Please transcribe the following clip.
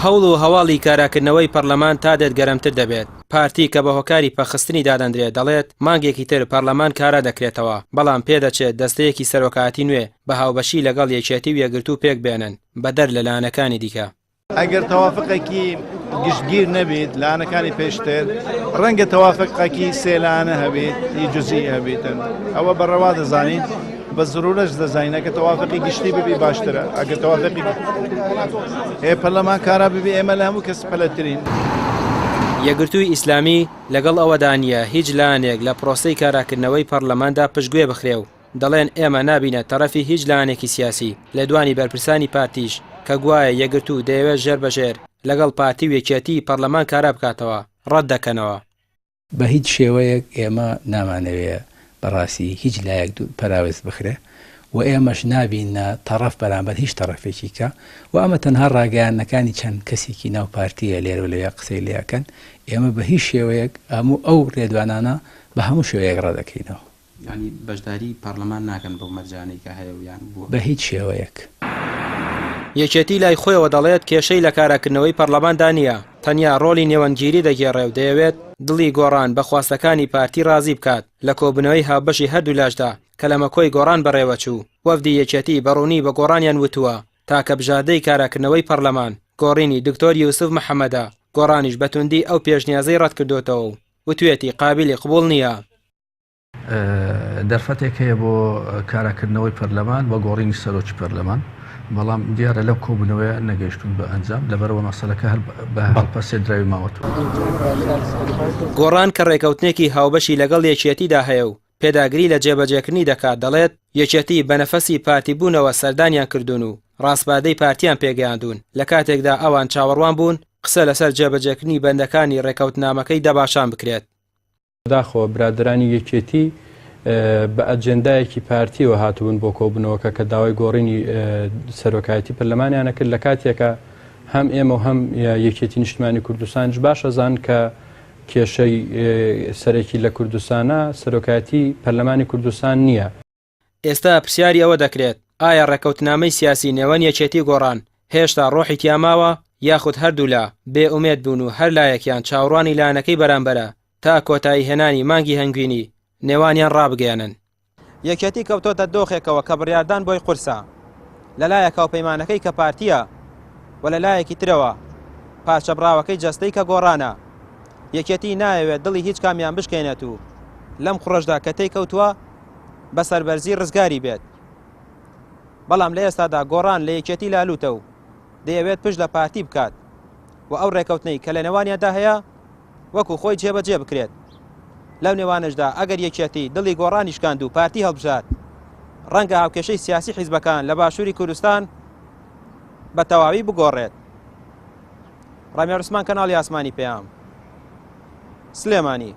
هەوڵ و هەواڵی کاراکردنەوەی پەڕلەمان تا دێت گەرمتر دەبێت، پارتی کە بە هۆکاری پەکخستنی دادەندرێت دەڵێت مانگێکی تر پەڕلەمان کارا دەکرێتەوە، بەڵام پێدەچێت دەستەیەکی سەرۆکایەتی نوێ بە هاوبەشی لەگەڵ یەکێتی و یەکگرتوو پێکبێنن بەدەر لە لایەنەکانی دیکە. ئەگەر تەوافقێکی گشتگیر نەبیت لانەکانی پێشتر ڕەنگە تەوافقێکی سێلانە هەبێت ی جزئی هەبێتن ئەوە بە ڕەوا دەزانین بە زرورەش دەزانین ئەگە تەوافقی گشتی ببی باشترە ئەگە تەوافقی ئێ پەرلەمان کارا ببی ئێمە لە هەموو کەس پەلەترین. یەکگرتووی ئیسلامی لەگەڵ ئەوەدا نییە هیچ لایەنێک لە پرۆسەی کاراکردنەوەی پەرلەماندا پشتگوێ بخرێ و دەڵێن ئێمە نابینە تەڕەفی هیچ لایەنێکی سیاسی، لێدوانی بەرپرسانی پارتیش کە گوایە یەکگرتوو دەیەوێت ژێر بە ژێر لەگەڵ پارتی و یەکێتی پەڕلەمان کارا بکاتەوە، ڕەت دەکەنەوە. بە هیچ شێوەیەک ئێمە نامانەوێ بەڕاستی هیچ لایەک پەراوێز بخرێ و ئێمەش نابینە تەڕەف بەرامبەر هیچ تەڕەفێکی کە و ئەمە تەنها ڕاگەیاندنەکانی چەند کەسێکی ناو پارتییە لێرە و لەوێ قسەی لێ ئەکەن، ئێمە بە هیچ شێوەیەک هەموو ئەو لێدوانانە بە هەموو شێوەیەک ڕەدەکەینەوە. یانی بەشداری پەڕلەمان ناکەن بەو مەرجانەی کە هەیە و یان بووە؟ بە هیچ شێوەیەک. یەکێتی لای خۆیەوە دەڵێت کێشەی لە کاراکردنەوەی پەڕلەماندا نییە، تەنیا ڕۆڵی نێوەندگیری دەگێڕێ و دەیەوێت دڵی گۆڕان بە خواستەکانی پارتی ڕازی بکات، لە کۆبوونەوەی هاوبەشی هەردوولاشدا کە لە مەکۆی گۆڕان بەڕێوەچوو، وەفدی یەکێتی بە ڕوونی بە گۆڕانیان وتووە تاکە بژاردەی کاراکردنەوەی پەڕلەمان گۆڕینی دکتۆر یوسف محەمەدە، گۆڕانیش بە توندی ئەو پێشنیازەی ڕەتکردۆتەوە و وتویەتی قابیلی قبوڵ نییە. دەرفەتێک هەیە بۆ کاراکردنەوەی پەرلەمان و گۆڕینی سەرۆکی پەرلەمان، بەڵام دیارە لەو کۆبوونەوەیە نەگەیشتوون بە ئەنجام، لەبەرئەوە مەسەلەکە هەر بە هەڵپەسێردراوی ماوەتەوە. گۆڕان کە ڕێکەوتنێکی هاوبەشی لەگەڵ یەکێتیدا هەیە و پێداگری لە جێبەجێکردنی دەکات، دەڵێت، یەکێتی بە نەفەسی پارتیبوونەوە سەردانیان کردوون و ڕاسپاردەی پارتیان پێگەیاندوون، لە کاتێکدا ئەوان چاوەڕوان بوون قسە لەسەر جێبەجێکردنی بەندەکانی ڕێکەوتنامەکەی دەباشان بکرێت. بەداخەوە برادەرانی یەکێتی بە ئەجێندایەکی پارتیەوە هاتبوون بۆ کۆبوونەوەکە کە داوای گۆڕینی سەرۆکایەتی پەرلەمانیانە کرد لە کاتێکە هەم ئێمە و هەم یەکێتی نیشتمانی کوردستانش باش ئەزان کە کێشەی سەرەکی لە کوردستانە سەرۆکایەتی پەرلەمانی کوردستان نییە. ئێستا پرسیاری ئەوە دەکرێت ئایا ڕێککەوتنامەی سیاسی نێوان یەکێتی و گۆڕان هێشتا ڕۆحی تیا ماوە یاخود هەردوولا بێ ئومێد بوون و هەر لایەکیان چاوەڕوانی لایەنەکەی بەرامبەرە تا کۆتایی هێنانی مانگی هەنگوینی نێوانیان ڕابگەیەنن. یەکێتی کەوتۆتە دۆخێکەوە کە بڕیاردان بۆی قورسە، لەلایەک هاوپەیمانەکەی کە پارتییە و لەلایەکی ترەوە پارچەبڕاوەکەی جەستەی کە گۆڕانە، یەکێتی نایەوێت دڵی هیچ کامیان بشکێنێت و لەم قوڕەشدا کە تێیکەوتووە بە سەربەرزی ڕزگاری بێت. بەڵام لە ئێستادا گۆڕان لە یەکێتی لالوتە و دەیەوێت پشت لە پارتی بکات و ئەو ڕێکەوتنەی کە لە نێوانیاندا هەیە وەکو خۆی جێبەجێ بکرێت. لەو نێوانەشدا ئەگەر یەکێتی دڵی گۆڕانی شکاند و پارتی هەڵبژارد، ڕەنگە هاوکێشەی سیاسی حیزبەکان لە باشووری کوردستان بە تەواوی بگۆڕێت. ڕامیار عوسمان کەناڵی ئاسمانی پەیام، سلێمانی.